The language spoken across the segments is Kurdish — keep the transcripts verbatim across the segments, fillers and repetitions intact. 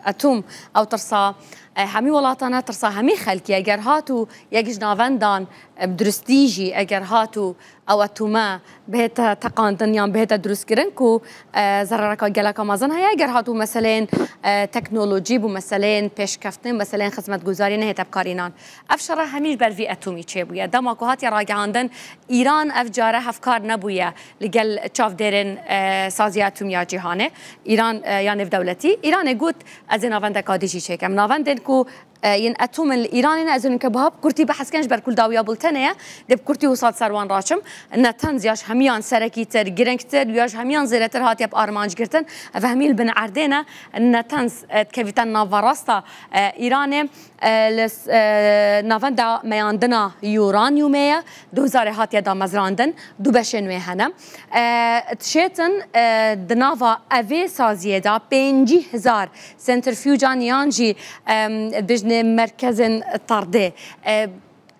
Etûm, ew tirsa, e, hemî welatan e, tirsa hemî xelkî. Eger hat û yek ji navendan, e, bi duristî jî eger hat û ew etûme bihête teqandin yan bihête duristkirin ku, e, zerareka geleka mezin heye, eger hat û meseleyên, e, teknolojî bû, meseleyên pêşkeftinê, meseleyên xizmetguzarî nehête bikarînan. Ev şer e hemî ji ber vî etûmî çêbûye. Dema ku hatiye ragihandin, Îran ev care hevkar nebûye li gel çavdêrên, e, saziya etûmî ya cîhanê. Îran, e, ya nêvdewletî. Îranê got, ez ê navendeka dî jî çêkim. Navendên ku, e, yên etûm in li Îranê ne, ez ê nûke buha bi kurtî behs kin, ji ber ku li dawiya bultenê ye, dê bi kurtî wisa di ser wan raçim. Netanz ya ji hemiyan serekîtir, girîngtir, ya ji hemiyan zêdetir hatiye bi armanc girtin. Ev hemî li bin erdê ne. Netanz, e, dikevîte naverasta, e, Îranê. E, li s-, e, navenda meyandina uranyumê ye, du hezarê hatiye damezrandin, du beşên wê hene. E, dişêtin, e, di nava evê saziyê de pêncî hezar sentrifujan yan jî, em, dibêjinê merkezên tardê, e,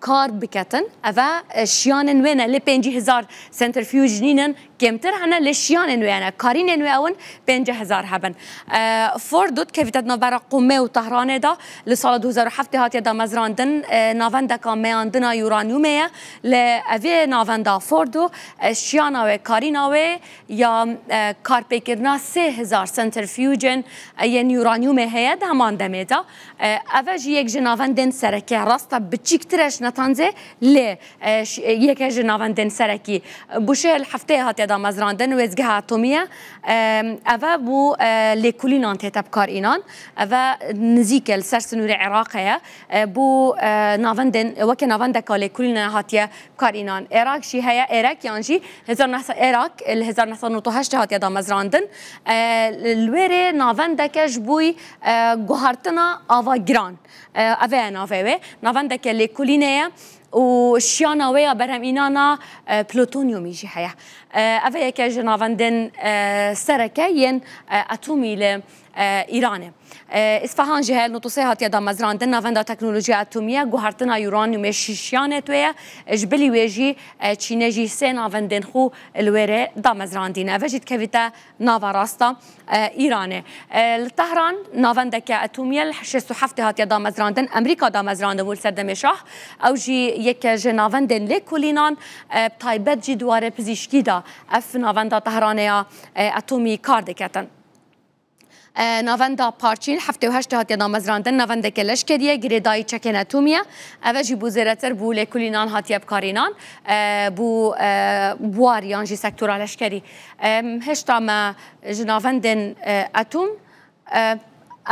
kar biketin. Eve, e, şiyanên wê ne, lê pêncî hezar sentrifuj nînin, kêmtir hene, lê şiyanên wê hene. Karînên wê ew in pêncî hezar hebin. E, Fordo dikevîte di navbera Qumê û Tehranê de, li sala du hezar û heftê hatiye damezrandin, e, navendeka meyandina uranyumê ye. Li evê navenda Fordo, e, şiyana wê, karîna wê ya, e, karpêkirina sê hezar sentrifuyên, e, yên uranyumê heye di heman demê de. E, eve jî yek ji navendên sereke, rasta biçîktir e ji Netanzê, lê, e, ş-, e, yeke ji navendên serekî. Bûşehir li heftê hatiye damezrandin, wêzgeha atomî ye. E, eve bû, e, lêkolînan tête bikarînan. Eve nizîk e, li ser sinûrê Iraqê ye. E, bû, e, navendên, weke navendeka lêkolînan hatiye bikarînan. Êrak jî heye, Êrek yan jî hezar neh sed, Êrak li hezar neh sed û nod û heşt hatiye damezrandin. E, li wê rê navendeke ji bo, e, guhartina ava giran. E, eve ye navê wê. Navendeke lêkolînê ye û şiyana wê ya berhemînana, e, plutonyumî jî heye. E, eve yeke ji navendên, e, sereke yên, e, atomî li, e, Îranê. E, Îsfahan jî heye, li nod û sê hatiye damezrandin, navenda teknolojiya atomî ye, guhertina uranyumê şî-, şiyanê wê ye. E, ji bilî wê jî, e, Çînê jî sê navendên xwe li wê rê damezrandîne. Eve jî dikevîte nava rasta, e, Îranê. E, li Tehran navendeke atomî ye, li şêst û heftê hatiye damezrandin, Amerîka damezrandin bû li ser demê şah. Ew jî yeke ji navendên lêkolînan, e, bi taybet jî di warê pizîşkî de ev navenda Tehranê ya, e, atomî kar diketin. E, navenda Parçîn heftê û heşt hatiye damezrandin, navendeke leşkerî ye, girêdayî çekên atomî ye. Eve jî bû zêdetir bû lêkolînan hatiye bikarînan, e, bû, e, buwar yan jî sektora leşkerî. E, hêşta me ji navendên, e, atom, e,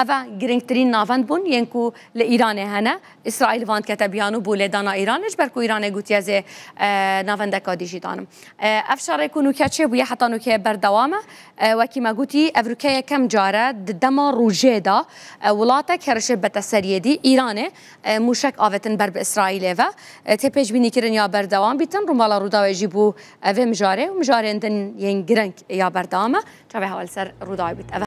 eve girîngtirîn navend bûn yên ku li Îranê hene. Îsraîl van dikete biyanû bû lêdana Îranê, ji ber ku Îranê gotiye ez ê, e, navendeka dî jî danim. E, ev şerê ku nûke çêbûye heta nûke berdewam e. E, wekî me gotî, ev nûke yekem car e di dema rojê de, e, welatek herişê bete seriyê dî, Îranê, e, mûşek avêtin ber bi Îsraîlê ve. E, tê pêşbînîkirin ya berdewam bîtin, rûmala Rûdawê jî bû, e, vê mijarê û mijarên din yên girîng ya berdewam e. Çavê hewa li ser Rûdawê bît. Ev